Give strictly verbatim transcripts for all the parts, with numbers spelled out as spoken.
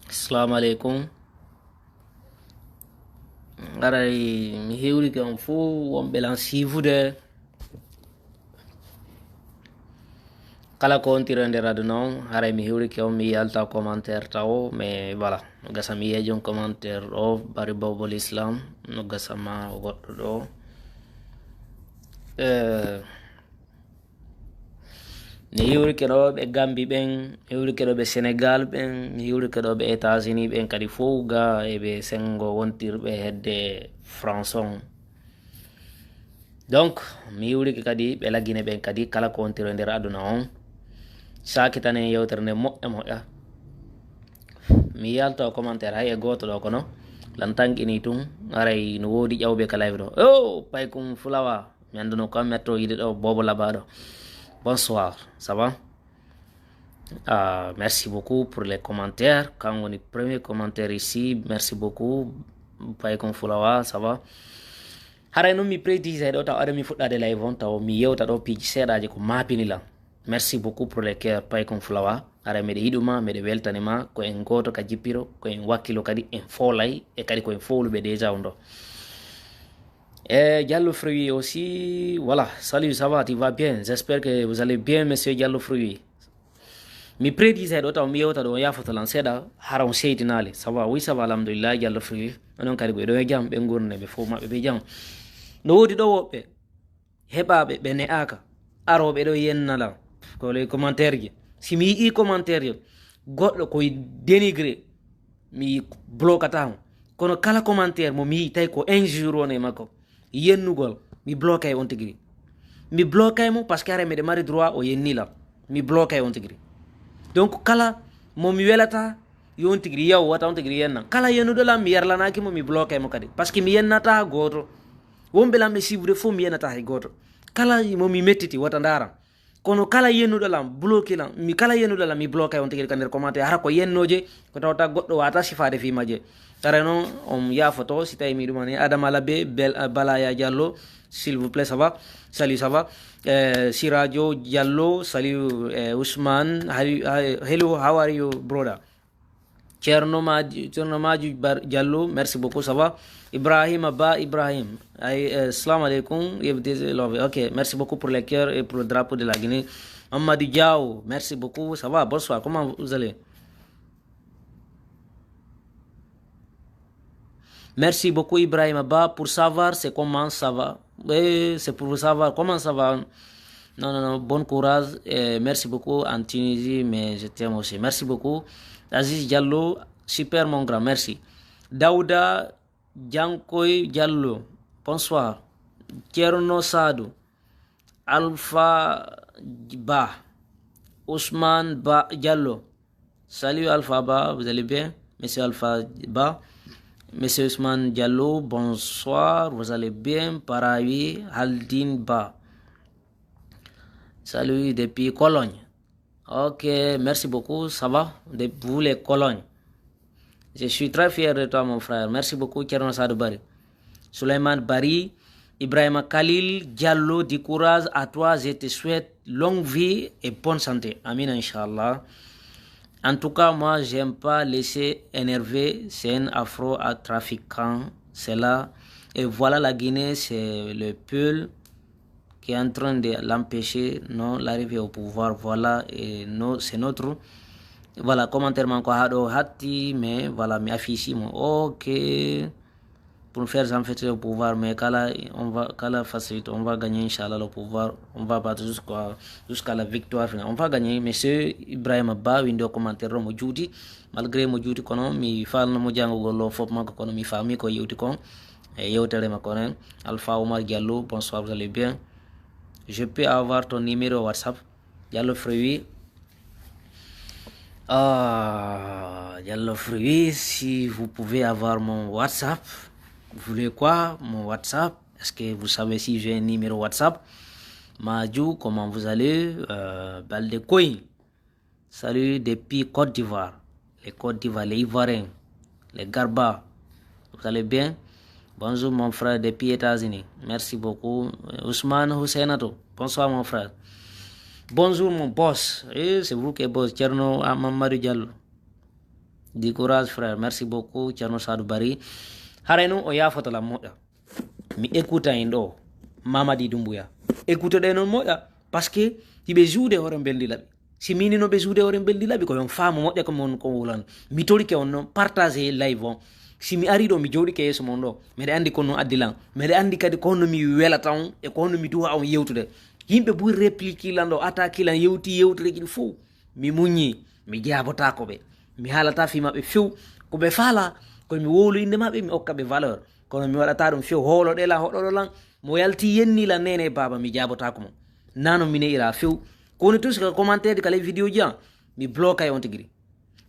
Assalamu alaikum. Haray mi hiwrike on fuu wonɓe lan siifude. Kala ko wontiri e nder aduna on, haray mi hiwrike on, mi yalta commentaire tawo, mais voilà, no gasa mi yeejon commentaire ɗo, bari bobol islam, no gasa ma o goɗɗo ɗo. Eh, mi hiwrike ɗo ɓe Gambi ɓen, mi hiwrike ɗo ɓe Sénégal ɓen, mi hiwrike ɗo ɓe États-Unis ɓen kadi fow ga e ɓe sengo wontirɓe hedde France on. Donc, mi hiwrike kadi ɓe Lagine ɓen kadi kala ko wontiro e nder aduna on. Saakitanen yewtere nden moƴƴa moƴƴa. Mi yalta o commentaire hay e gooto ɗo kono lan tanqini tun haray no woodi ƴawɓe ka live ɗo. Oh, Paykum Fulawa. Mi annduno ko metto yiide ɗo Bobo Labaɗo. Bonsoir, ça va? Ah, merci beaucoup pour les commentaires. Kan woni premier commentaire ici. Merci beaucoup. Paykum Fulawa, ça va? Haray non mi prédisay ɗo taw aɗa mi fuɗɗade live on taw mi yewta ɗo piiji seeɗaaji ko maapini lan. Merci beaucoup pour les cœurs, Paykum Fulawa. Haray miɗo yiɗuma, miɗo weltanima, ko en gooto ka jippiro, ko en wakkilo kadi, en foolay, e kadi ko en fooluɓe déjà on ɗo. Eh, Diallo Fruit aussi, voilà. Salut, ça va, tu vas bien? J'espère que vous allez bien, monsieur Diallo Fruit. Mi prédisay ɗo taw mi yewta ɗo, on yaafoto lan seeɗa, hara on seytinaali. Ça va? Oui, ça va, alhamdulillah, Diallo Fruit. Onon kadi ɓe ɗo e jam, ɓe ngurnde, ɓe fof maɓɓe ɓe jam. No woodi ɗo woɓɓe heɓaaɓe, ɓe ne'aaka, arooɓe ɗo yenna lan. Ko les commentaires ji. Si mi yi'ii commentaire ji, goɗɗo koye dénigré, mi blokata mo. Kono kala commentaire mo mi yi'i tawi ko injure woni e makko, yennugol, mi blokay on tigi ri. Mi blokay mo parce que haray miɗo mari droit o yenni lan. Mi blokay on tigi ri. Donc kala mo mi welata, yo on tigi ri yaw, wata on tigi ri yenna. Kala yennuɗo lan, mi yarlanaaki mo, mi blokay mo kadi. Parce que mi yennata gooto. Wonɓe lan ɓe siibude fof, mi yennata hay gooto. Kala mo mi mettiti, wata ndaaran. Kono kala yennuɗo lan, bloqué lan, mi kala yennuɗo lan, mi blokay on tigi ka nder commentaire. Hara ko yennooje, ko tawata goɗɗo wata sifaade fii majje. Hara non, on yaafoto, si tawi mi ɗumani, Adama Labe, Bel-, Balaya Diallo, s'il vous plaît, ça va? Salut, ça va? Eh, Sirajo Diallo, salut, eh, Ousmane, how you, how, hello, how are you, brother? Thierno Madi-, Thierno Madiou Bar-, Diallo, merci beaucoup, ça va? Ibrahim Abba Ibrahim, ay, euh, salam alaikum, F D C Love. Ok, merci beaucoup pour les cœurs et pour le drapeau de la Guinée. Amadou Diaw, merci beaucoup, ça va? Bonsoir, comment vous allez? Merci beaucoup, Ibrahim Abba, pour savoir c'est comment ça va. Oui, c'est pour savoir comment ça va. Non, non, non, bon courage et merci beaucoup en Tunisie, mais je t'aime aussi. Merci beaucoup. Aziz Diallo, super mon grand, merci. Daouda Diankoy Diallo, bonsoir. Thierno Sadou, Alpha Ba, Ousmane Ba Diallo. Salut Alpha Ba, vous allez bien? Monsieur Alpha Ba, Monsieur Ousmane Diallo, bonsoir, vous allez bien? Parawi Haldine Ba. Salut depuis Cologne. Ok, merci beaucoup, ça va? De, vous les Cologne. Je suis très fier de toi, mon frère. Merci beaucoup, Thierno Sadou Bari. Souleymane Bari, Ibrahima Khalil Diallo, du courage à toi. Je te souhaite longue vie et bonne santé. Amin, Inch'Allah. En tout cas, moi, j'aime pas laisser énerver. C'est un afro-trafiquant. C'est là. Et voilà, la Guinée, c'est le peuple qui est en train de l'empêcher, non, l'arrivée au pouvoir. Voilà, et non, c'est notre. Voilà, commentaire man ko haa ɗo hatti, mais voilà, mi affiche mo. Ok. Pour faire s'enfêter au pouvoir, mais kala, on va, kala facilité, on va gagner, Inch'Allah, le pouvoir. On va battre jusqu'à, jusqu'à la victoire finale. On va gagner. Monsieur Ibrahima Ba, winndo commentaire ɗo mo juuti. Malgré mo juuti, kono mi faalno mo janngugol lo fof makko, kono mi faami ko yewti kon. E yewtere makko nen. Alpha Omar Diallo, bonsoir, vous allez bien? Je peux avoir ton numéro WhatsApp? Diallo Fruit. Ah, Diallo Fruit, si vous pouvez avoir mon WhatsApp, vous voulez quoi, mon WhatsApp? Est-ce que vous savez si j'ai un numéro WhatsApp? Majou, comment vous allez? Euh, Balde Koy. Salut depuis Côte d'Ivoire. Les Côte d'Ivoire, les Ivoiriens, les Garba. Vous allez bien? Bonjour mon frère depuis États-Unis. Merci beaucoup. Euh, Ousmane Husseinato. Bonsoir mon frère. Bonjour mon boss. Eh, c'est vous qui est boss. Thierno Mamadou Diallo. Du courage, frère. Merci beaucoup, Thierno Sadou Barry. Haray non, o yaafoto lan moƴƴa. Mi écoute en ɗo, Mamadi Doumbouya. Écoute ɗe non moƴƴa, parce que hiɓe juude hoore mbelndi laɓi. Si mini no ɓe juude hoore mbelndi laɓi, ko yon faamu moƴƴa ko mon ko wulan. Mi torike on non, partage live on. Si mi ari ɗo, mi jooɗike yeeso mon ɗo. Meɗe andi ko non addi lan. Meɗe andi kadi ko honno mi welata on, e ko honno mi duwa on yewtude. Yimɓe ɓuri réplique lan ɗo, attaque lan, yewti yewtureji ɗi fow. Mi muññii, mi jaabotaako ɓe. Mi haalataa fii maɓɓe few. Ko ɓe faalaa, ko mi wowlu innde maɓɓe, mi okka ɓe valeur. Kono mi waɗataa ɗum few, hooloɗe lan, hoɗoɗo lan. Mo yalti yenni lan, nene e baaba, mi jaabotaako mo. Nano mi ne'ira few. Ko woni tout ce que commentaire ka les vidéos ji an, mi bloquay on tigi.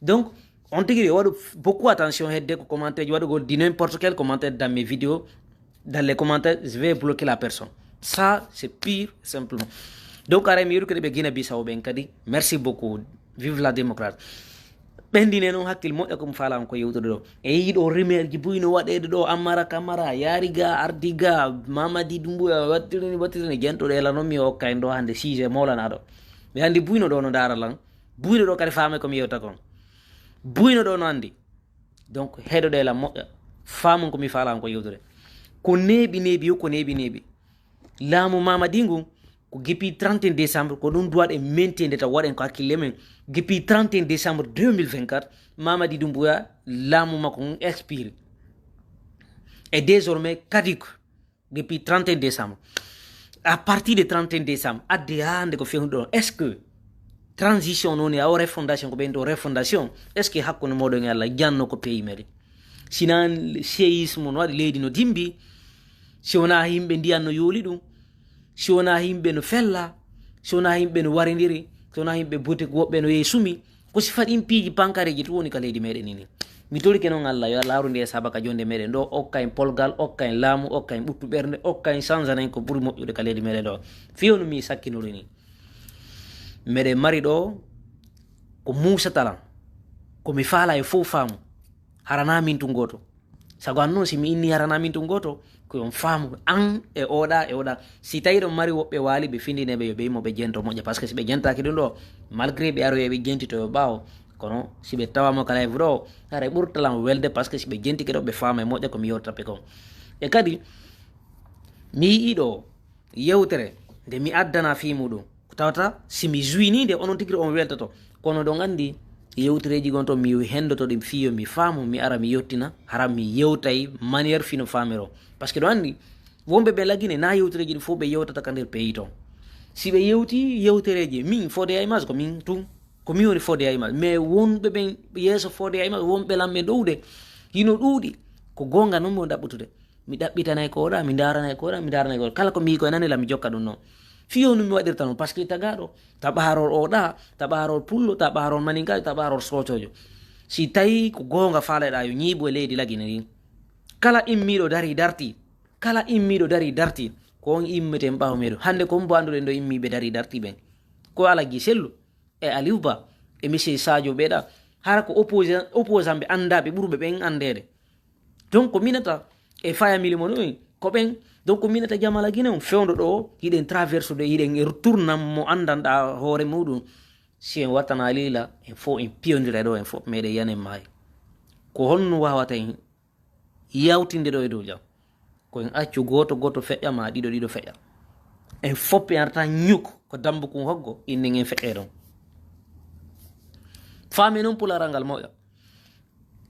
Donc, on tigi, waɗu beaucoup attention hedde ko commentaire ji, waɗugol di n'importe quel commentaire dans mes vidéos, dans les commentaires, je vais bloquer la personne. Ça, c'est pur et simplement. Donc, aray mi yeru kadi ɓe Guinée Bissau ɓen kadi. Merci beaucoup. Vive la démocratie. Ɓendine non hakkil moƴƴa ko mi faalaa on ko yewtude ɗo. E yiɗo rumeur ji buy no waɗeede ɗo, Amara Kamara, yaari ga, ardi ga, Mamadi Doumbouya, wattirini, wattirini, jentoɗe la non mi hokka en ɗo hannde sujet mawlana ɗo. Mi anndi buy no ɗo no daara lan. Buy no ɗo kadi faame ko mi yewta kon. Buy no ɗo no anndi. Donc, heɗoɗe lan moƴƴa. Faamon ko mi faalaa on ko yewtude. Ko neeɓi neeɓi yo, ko neeɓi neeɓi. Laamu Mamadi ngun, ko depuis trente et un décembre, ko ɗum duwaɗen mentinde taw waɗen ko hakkille men. Depuis trente et un décembre deux mille vingt-quatre, Mamadi Doumbouya, laamu makko ngun expire. Et désormais, kadi ko depuis trente et un décembre. À partir de trente et un décembre, adde haa hannde ko fewndo ɗon. Est-ce que transition non e o refondation ko ɓen ɗo refondation? Est-ce que hakkunde mooɗon e Allah janno ko pays meri? Sinan séisme no waɗi leydi no dimbi, si wonaa yimɓe ndiyan no yooli ɗum, si wonaa yimɓe no fella, si wonaa yimɓe no warindiri, si wonaa yimɓe bote woɓɓe no yehi sumi, ko si faɗin piiji pankareeji tun woni ka leydi meɗen ni. Mi torike non Allah, yo Allah haru nde e saaba ka jonde meɗen ɗo, okka en polgal, okka en laamu, okka en ɓuttu ɓernde, okka en sanzana en ko ɓuri moƴƴude ka leydi meɗen ɗo. Fii no mi sakkinori ni. Meɗen mari ɗo ko muusata lan, ko mi faalaa e fow faamu. Haranaa min tun gooto. Sago an non, si mi inni haranaa min tun gooto, ko yon faamu an e oɗa, e oɗa. Si tawi ɗon mari woɓɓe waali, ɓe findine ɓe, yo ɓe immo ɓe jento moƴƴa. Parce que si ɓe jentaaki ɗum ɗo, malgré ɓe aroye ɓe jentitoyo ɓaawo, kono si ɓe tawaama ka live ɗo, haray ɓurta lan welde, parce que si ɓe jentike ɗo, ɓe faama e moƴƴa ko mi yewtata ɓe kon. E kadi, mi yi'i ɗo, yewtere nde mi addana fii muɗum, ko tawata si mi juwinii nde, onon tigi on weltoto. Kono ɗon anndi, yewtereeji gon ton, mi hendoto ɗi fii yo mi faamu, mi ara mi yottina, hara mi yewtay manière fii no faamiroo. Parce que ɗon anndi, wonɓe ɓe lagine, naa yewtereeji ɗi fof ɓe yewtata ka nder pays ton. Si ɓe yewti yewtereeji, min Fodé Image ko min tun, ko min woni Fodé Image. Mais wonɓe ɓen yeeso Fodé Image, wonɓe lan ɓe ɗowde, hino ɗuuɗi. Ko goonga non mo ɗaɓɓutude. Mi ɗaɓɓitanay ko oɗa, mi ndaaranay ko oɗa, mi ndaaranay ko oɗa. Kala ko mi yi'i ko e nane lan, mi jokka ɗum non. Fii on mi waɗirta non, parce que tagaaɗo, taɓaarol oɗa, taɓaarol pullo, taɓaarol maninkaajo, taɓaarol soocoojo. Si tawi ko goonga faaleɗa yo ñiiɓu e leydi lagine ndin. Kala immiiɗo darii dartii, kala immiiɗo darii dartii, ko on immeten ɓaawo meɗen. Hannde ko on mbo annduɗen ɗo immiiɓe darii dartii ɓen. Ko Alaji Sellu, e Aliou Ba, e Monsieur Sadio ɓeɗa. Hara ko opposant, opposant ɓe anndaaɓe ɓurɓe ɓen anndeede. Donc, ko minata e famille mo ɗum, ko ɓen. Donc, ko minata Jamala Gine on fewndo ɗo, hiɗen traversude, hiɗen e tournan mo anndanɗa hoore muɗum. Si en wattana liila, en fof en piyondira ɗo, en fof meɗen yanen maayo. Ko honno wawata en yawtinde ɗo e dow jam? Ko en accu gooto gooto feƴƴa, ma ɗiɗo ɗiɗo feƴƴa. En fof en arta ñuk ko dambu kun hoggo, innen en feƴƴe ɗon. Faami non pularal ngal moƴƴa.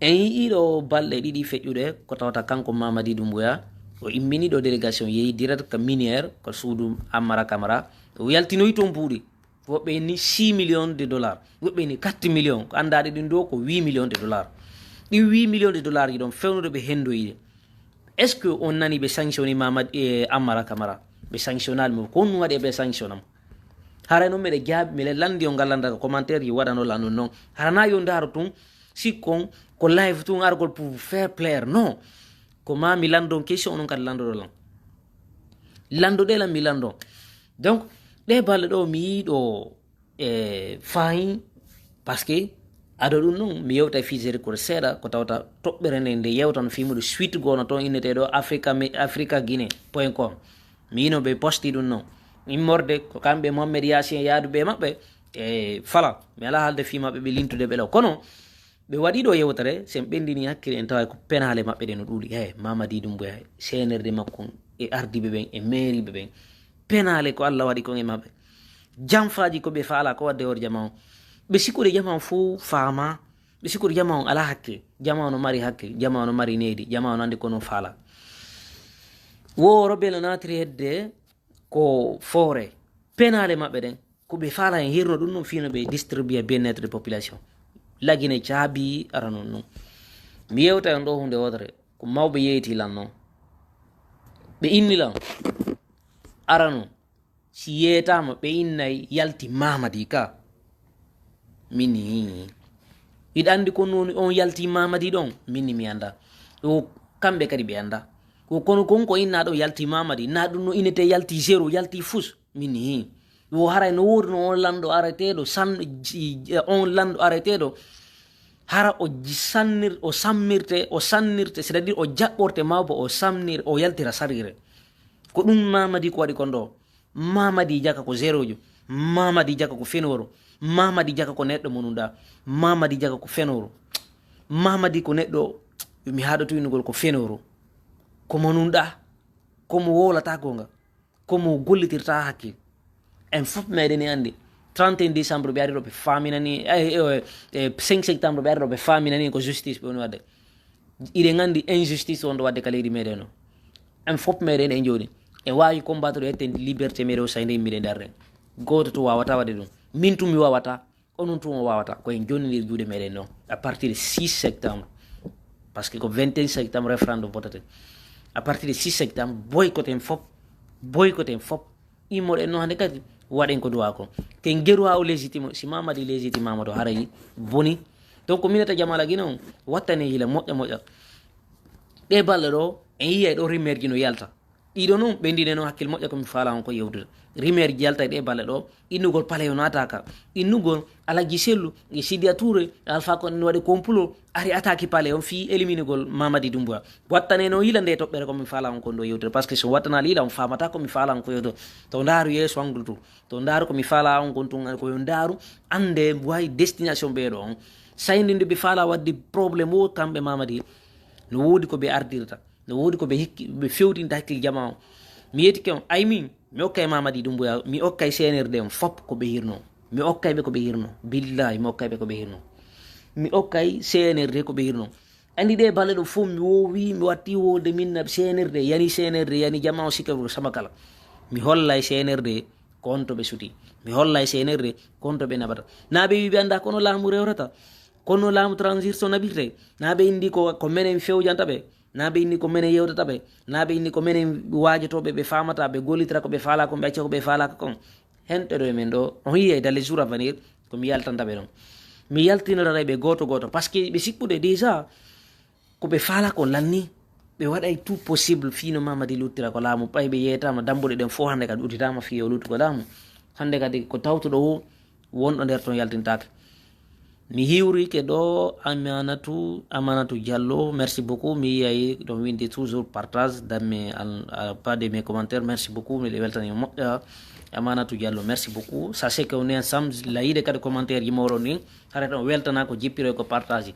En yi'ii ɗo balɗe ɗiɗi feƴƴuɗe, ko tawata kanko Mamadi Doumbouya, o immini ɗo délégation, yehi direct ka minière, ko suudu Amara Camara. O yaltinoyi toon buuɗi. Woɓɓe inni six millions de dollars. Woɓɓe inni quatre millions. Ko anndaade ɗin ɗo ko huit millions de dollars. Ɗin huit millions de dollars ɗi ɗon fewnude ɓe hendoyi ɗi. Est-ce que on nani ɓe sanctioni Mamadi, eh, Amara Camara? Ɓe sanctionaali mo. Ko honɗum waɗi ɓe sanctiona mo? Haray non meɗe jaabi, meɗe lanndi on ngal lannda ko commentaire ji waɗano lan ɗum non. Hara na yo ndaaru tun, sikkon ko live tun argol pour faire plaire. Non. Ko ma mi lanndon question onon kadi lanndoɗo lan. Lanndoɗe lan mi lanndon. Donc, ɗe balle ɗo mi yiɗo e faayi, parce que ado ɗum non, mi yewta e fii Zéro Cour seeɗa, ko tawta toɓɓere nde, nde yewtan fii muɗum suite gono toon inneteeɗo Africa, Africa Guinée point com. Mi yino ɓe posti ɗum non. Immorde ko kamɓe Mohamed Yasin e yaaduɓe maɓɓe, e fala. Mi alaa haalde fii maɓɓe ɓe lintude ɓe ɗo. Kono, Ɓe waɗi ɗoo yewtere, si en ɓenndinii hakkille, en taway ko penaale maɓɓe ɗen no ɗuuɗi. Hey, Mamadi Doumbouya, seenerde makko e ardiiɓe ɓen, e meeriiɓe ɓen. Penaale ko Alla waɗi kon e maɓɓe. Janfaaji ko ɓe faalaa ko waɗde hoore jamaa on. Ɓe sikkude jamaa on fow faamaa. Ɓe sikkude jamaa on alaa hakke. Jamaa on no mari hakke. Jamaa on no mari needi. Jamaa on no anndi ko no faalaa. Woo rebelle naatiri hedde ko foore. Penaale maɓɓe ɗen, ko ɓe faalaa en hirno ɗum ɗum fii no ɓe distribuer bien-être de population. Lagine caabi ara non ɗum. Mi yewta en ɗoo huunde wootere, ko mawɓe yeyti lan non. Ɓe inni lan, ara non, si yeetaama ɓe innay yalti Mamadi ka. Min ni, hiɗa anndi ko non on yalti Mamadi ɗon? Min ni mi anndaa. O kamɓe kadi ɓe anndaa. Ko kono kon ko innaa ɗon yalti Mamadi, naa ɗum no innetee yalti zéro, yalti fus. Min ni, wo haray no woodi no on lanɗo areteeɗo, san-, ji-, on lanɗo areteeɗo, hara o ji-, sannir-, o sammirte, o sannirte, c'est-à-dire o jaɓɓorte mawba, o samnir-, o yaltira sarire. Ko ɗum Mamadi ko waɗi kon ɗoo. Mamadi Jaka ko zérojo. Mamadi Jaka ko fenoowo. Mamadi Jaka ko neɗɗo mo nunɗaa. Mamadi Jaka ko fenoowo. Mamadi ko neɗɗo, mi haɗoto innugol ko fenoowo. Ko mo nunɗaa. Ko mo wowlataa goonga. Ko mo gollitirtaa hakkil. En fof meɗen e anndi. Trente et un décembre ɓe ari ɗo ɓe faaminani, eh, eh, eh, cinq septembre ɓe ari ɗo ɓe faaminani ko justice ɓe woni waɗde. Iɗen anndi injustice on ɗo waɗde ka leydi meɗen o. En fof meɗen e jooni. E waawi combattre ƴetten liberté meɗen o, sayde yimɓe ɗe darren. Gooto tun waawata waɗde ɗum. Min tun mi waawata. Onon tun o waawata. Ko en jonnindir juuɗe meɗen ɗon. À partir de six septembre. Parce que ko vingt et un septembre référendum votete. À partir de six septembre, boycotten fof. Boycotten fof. Immoɗen no hannde kadi, waɗen ko duwaa kon. Ken geruwaa o légitime, si Mamadi légitime ama to haray boni. Donc, minata Jamala Gine on, wattane hila moƴƴa moƴƴa. Ɗee balɗe ɗoo, en yiyay ɗoo rimeerji no yalta. Ɗiɗo non, ɓe ndine non hakkil moƴƴa ko mi faalaa on ko yewtude. Rimeerji yalta e ɗee balɗe ɗoo, innugol pale yo naataaka. Innugol Alaji Sellu, e Sidiya Touré, Alpha Condé no waɗi complot, ari attaque palais on fii éliminegol Mamadi Doumbouya. Wattane no yila nde toɓɓere ko mi faalaa on kon ɗoo yewtere. Parce que so wattanaali yila on faamata ko mi faalaa on ko yewtere. To ndaaru yeeso angol tun. To ndaaru ko mi faalaa on kon tun ko yo ndaaru annde wayi destination ɓee ɗoo on. Sayndinde ɓe faalaa waɗde problème o kamɓe Mamadi. No woodi ko ɓe ardirta. No woodi ko ɓe hikki, ɓe fewtinta hakkil jamaa on. Mi yetike on, ay min, mi okkay Mamadi Doumbouya, mi okkay C N R D on fop ko ɓe hirno. Mi okkay ɓe ko ɓe hirno. Billahi, mi okkay ɓe ko ɓe hirno. Mi okkay C N R D ko ɓe hirno. Andi ɗee balɗe ɗoo fof mi woowi, mi watti wowlude min na C N R D, yani C N R D, yani jamaa o sikke ko sama kala. Mi hollay C N R D ko honto ɓe suti. Mi hollay C N R D ko honto ɓe naɓata. Naa ɓe wii ɓe anndaa kono laamu rewrata. Kono laamu transition naɓirte. Naa ɓe indi ko, ko menen fewjanta ɓe. Naa ɓe inni ko menen yewtata ɓe. Naa ɓe inni ko menen waajotooɓe ɓe faamata, ɓe gollitira ko ɓe faalaa kon, ɓe acca ko ɓe faalaaka kon. Hento ɗo e men ɗo, on yi'ay dans les jours à venir, ko mi yaltanta ɓe ɗon. Mi yaltinoray ɓe gooto gooto, parce que ɓe sikkude déjà, ko ɓe faalaa kon lanni, ɓe waɗay tout possible fii no Mamadi luttira ko laamu, ɓay ɓe yeetaama dambuɗe ɗen fof hannde kadi udditaama fii yo luttu ko laamu. Hannde kadi ko tawtuɗo o, wonɗo nder ton yaltintaake. Mi hiwrike ɗo, Amanatu, Amanatu Diallo, merci beaucoup. Mi yiyay ɗon windi toujours partage dans mes, en, en bas de mes commentaires. Merci beaucoup. Miɗo weltani moƴƴa. Amanatu Diallo, merci beaucoup. Sachez que on est ensemble. Layide kadi commentaire ji moɗon ɗin. Hara ɗon weltana ko jippiro ko partage.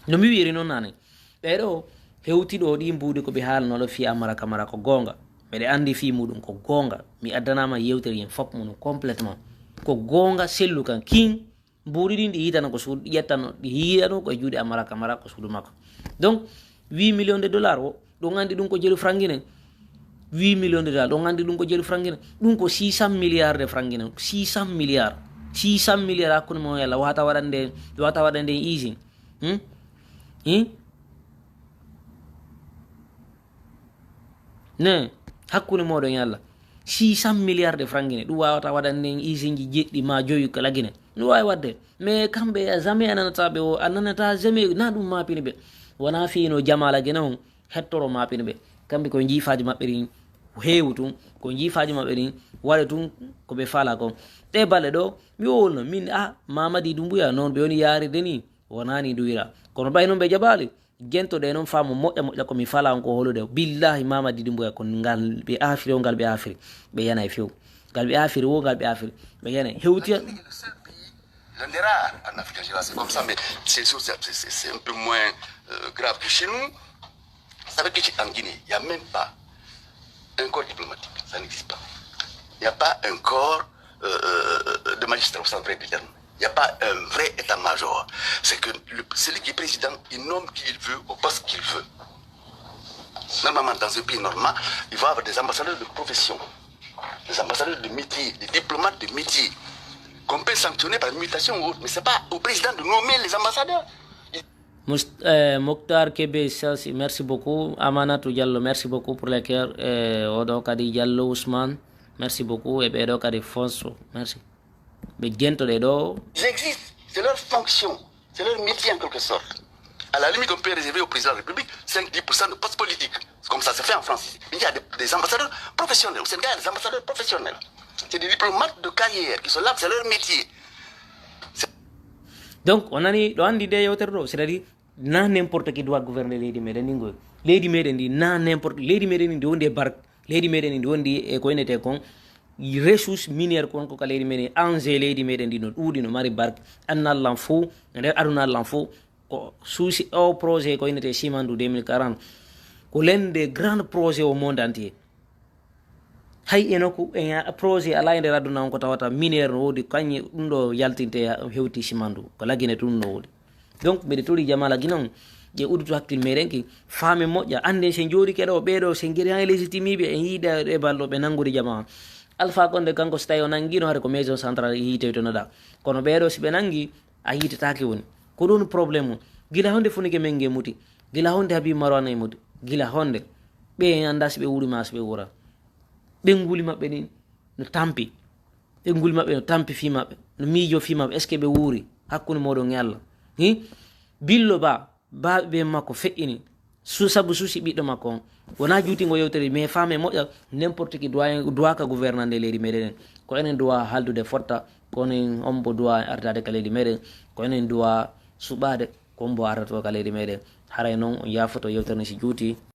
No mi wi'iri noon naane. Ɓee ɗoo hewti ɗoo ɗii mbuuɗi ko ɓe haalanoo ɗoo fii Amara Kamara ko goonga. Miɗo anndi fii muuɗum ko goonga. Mi addanaama yewtere yen fof mum complètement. Ko goonga sellu kan kiin. Mbuuɗi ɗin ɗi yiitano ko suudu, ɗi ƴettano, ɗi yiitano ko e juuɗe Amara Kamara ko suudu makko. Donc, huit millions de dollars o, ɗon anndi ɗum ko jelu frangine. Huit millions de dollars, ɗon anndi ɗum ko jelu frangine. Ɗum ko six cents milliards de frangine. Six cents milliards. Six cents milliards hakkunde mo yalla wata waɗande, wata waɗande usine. Hmm? Hmm? Ne, hakkunde mooɗon e Allah. Six cents milliards de francs Guinée, ɗum waawata waɗande en usine ji jeɗɗi maa jowi ka la Guinée. Ɗum waawi waɗde. Mais kamɓe, jamais a nanata ɓe o, a nanata jamais, na ɗum maapini ɓe. Wonaa fii no jamaa la Guinée on hettoro maapini ɓe. Kamɓe ko njiifaaji maɓɓe ɗin heewu tun, ko njiifaaji maɓɓe ɗin waɗa tun ko ɓe faalaa kon. Ɗee balɗe ɗoo, mi wowluno, min, ah, Mamadi Doumbouya, non ɓe woni yaarirde nii. Wonaa nii nduwira. Kono ɓay non ɓe jaɓaali. Jentoɗee non faamu moƴƴa moƴƴa ko mi faalaa on ko holude. Billaahi Mamadi Doumbouya ko ngal ɓe aafiri o, ngal ɓe aafiri. Ɓe yanay few. Ngal ɓe aafiri o, ngal ɓe aafiri. Ɓe yanay. Hewti. Dans des rares en Afrique en général, c'est comme ça, mais c'est sûr, c'est, c'est, c'est un peu moins euh, grave que chez nous. Vous savez que chez- en Guinée, il n'y a même pas un corps diplomatique. Ça n'existe pas. Il n'y a pas un corps euh, euh, de magistrats au sens vrai du terme. Il n'y a pas un vrai état-major. C'est que le- celui qui est président, il nomme qui il veut au poste qu'il veut. Normalement, dans un pays normal, il va y avoir des ambassadeurs de profession, des ambassadeurs de métier, des diplomates de métier, qu'on peut sanctionner par mutation ou autre. Mais c'est pas au président de nommer les ambassadeurs. Must, eh, Moktar Kebe Sasi, merci beaucoup. Amanatou Diallo, merci beaucoup pour les cœurs. Eh, oɗo kadi Diallo Ousmane, merci beaucoup. E ɓeɗo kadi Fonso, merci. Ɓe jentoɗe ɗo. Ils existent, c'est leur fonction, c'est leur métier en quelque sorte. À la limite, on peut réserver au président de la République cinq dix pour cent de postes politiques. C'est comme ça se fait en France. Mais il y a des, des ambassadeurs professionnels. Au Sénégal, il y a des ambassadeurs professionnels. C'est des diplomates de carrière qui sont là, c'est leur métier. Donc, on a dit, on dit des autres, c'est-à-dire, na n'importe qui doit gouverner leydi meɗen ndi ngoy. Leydi meɗen ndi, na n'importe, leydi meɗen ndi ndi wondi e bark, leydi meɗen ndi ndi wondi e ko innete kon, ressource minière kon ko ka leydi meɗen, enjeu leydi meɗen ndi no ɗuuɗi, no mari bark, annallan fof, e nder adunallan fof, ko suusi o projet ko innete Simandou deux mille quarante, ko l'un des grands projets au monde entier. Hay e nokku, e projet alaa e nder aduna on ko tawata minière no woodi, kañum ɗum ɗo yaltinte hewti Simandou, ko Lagine tun no woodi. Donc, mbiɗa tori jamaa Lagine on, ƴe uddutu hakkil meɗen ki, faame moƴƴa, annden sen jooɗike ɗo, ɓee ɗo, sen geri han e légitimiiɓe, en yiida e balɗo ɓe nanngudi jamaa. Alpha Condé kanko si tawi o nanngino hare ko maison centrale yiite to noɗa. Kono ɓee ɗo si ɓe nanngi, a yiitetaake woni. Ko ɗum problème o. Gila honde funike men nge muti? Gila honde Habib Marwan e muti? Gila honde? Ɓe en annda si ɓe wuuri ma si ɓe wuura. Ɓennguli maɓɓe ɗin no tampi. Ɓennguli maɓɓe no tampi fii maɓɓe. No miijo fii maɓɓe. Est-ce que ɓe wuuri? Hakkunde mooɗon e Allah. Hi? Billo ba, baaɓe ɓe makko feƴƴini. Su-, sabu suusi ɓiɗɗo makko on. Wonaa juutingo yewtere, mais faame moƴƴa, n'importe qui doit, doit ka gouvernande leydi meɗen. Ko enen doit haldude fotta, ko enen on bo doit artade ka leydi meɗen. Ko enen doit suɓaade, ko on bo artato ka leydi meɗen. Haray non, on yaafoto yewtere ne si juuti.